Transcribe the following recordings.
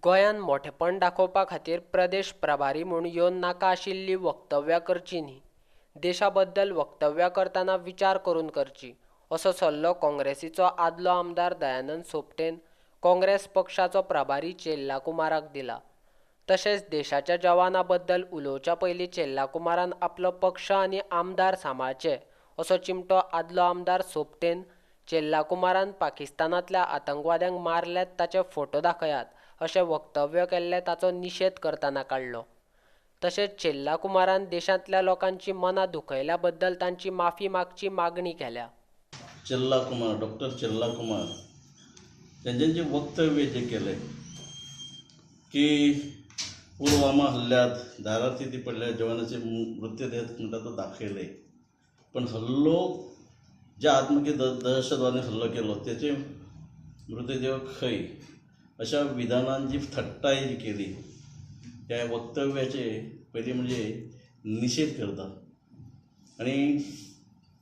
गोंयांत मोठेपण दाखोवपा खातीर प्रदेश प्रभारी म्हूण येवन नाका आशिल्लीं वक्तव्यां करचीं न्ही. देशा बद्दल वक्तव्यां करतना विचार करून करचीं, असो सल्लो काँग्रेसीचो आदलो आमदार दयानंद सोपटेन काँग्रेस पक्षाचो प्रभारी चेल्ला कुमाराक दिला. तशेंच देशाच्या जवानां बद्दल उलोवच्या पयलीं चेल्ला कुमारान आपलो पक्ष आनी आमदार सांबाळचे, असो चिमटो आदलो आमदार सोपटेन चेल्ला कुमारान पाकिस्तानांतल्या आतंकवाद्यांक मारल्यात ताचे फोटो दाखयात अशें वक्तव्य केल्लें ताचो निशेध करतना काडलो. तशेंच चेल्ला कुमारान देशांतल्या लोकांची मनां दुखयल्या बद्दल तांची माफी मागची मागणी केल्या. चेल्ला कुमार, डॉक्टर चेल्ला कुमार तेंचे जे वक्तव्य जे केले की पुलवामा हल्ल्यात धारातीर्थी पडल्या जवानाचे मृतदेह म्हणटा तो दाखयले, पण हल्लो ज्या आत्मकी दहशतवादान हल्लो केलो त्याचे मृतदेह खंय अशा विधानान जी थट्टाय जी केली त्या वक्तव्याचे पयलीं म्हणजे निशेध करता आनी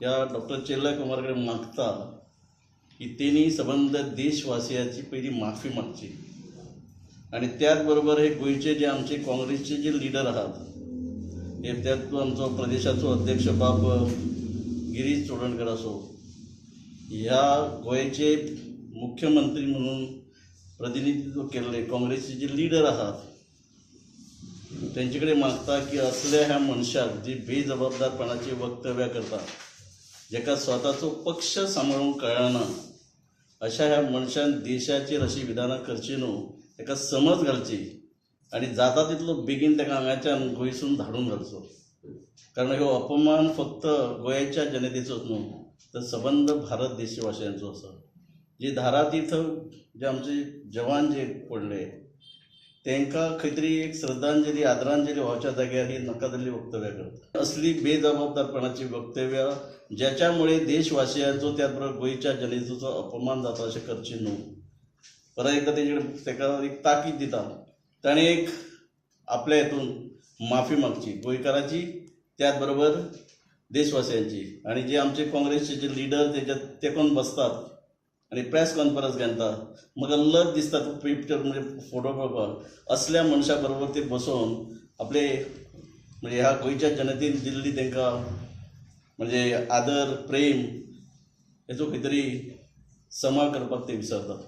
त्या डॉक्टर चेल्ला कुमार कडेन मागता की तेणी सबंद देशवासियाची पयली माफी मागची आनी त्याच बरोबर हे गोंयचे जे आमचे काँग्रेसचे जे लिडर आहात हे त्यात आमचो प्रदेशाचो अध्यक्ष बाब गिरीश चोडणकर आसो, ह्या गोंयचे मुख्यमंत्री म्हणून प्रतिनिधित्व केल्ले काँग्रेसचे जे लिडर आहात तेंचे कडेन मागता की असल्या ह्या मनशाक जी बेजबाबदारपणाची वक्तव्यां करता, जेका स्वताचो पक्ष सांबाळूंक कळना अशा ह्या मनशान देशाचेर अशी विधानां करची न्हू, ताका समज घालची आनी जाता तितलो बेगीन ताका हांगाच्यान गोंयसून धाडून घालचो. कारण हो अपमान फक्त गोंयच्या जनतेचोच न्हू तर सबंद भारत देशवासियांचो आसा. जे धारातीर्थ जे आमचे जवान जे पडले तांकां खंय तरी एक श्रद्धांजली आदरांजली व्हांवच्या जाग्यार ही नाका जाल्ली वक्तव्यां करता. असली बेजबाबदारपणाची वक्तव्यां ज्याच्यामुळे देशवासियांचो त्याच बरोबर गोंयच्या जनतेचो अपमान जाता अशें करचें न्हू. परत एकदां तेजे कडेन ताका एक ताकीद दिता, ताणें एक आपल्या हितून माफी मागची गोंयकाराची त्याच बरोबर देशवासियांची. आनी जे आमचे काँग्रेसचे जे लिडर तेज्या तेंकोन बसतात आनी प्रेस कॉन्फरन्स घेता, म्हाका लज दिसता तो पिक्चर म्हणजे फोटो पळोवपाक. असल्या मनशा बरोबर ते बसोवन आपले म्हणजे ह्या गोंयच्या जनतेन दिल्ली तांकां म्हणजे आदर प्रेम हेचो खंय तरी सांबाळ करपाक ते विसरतात.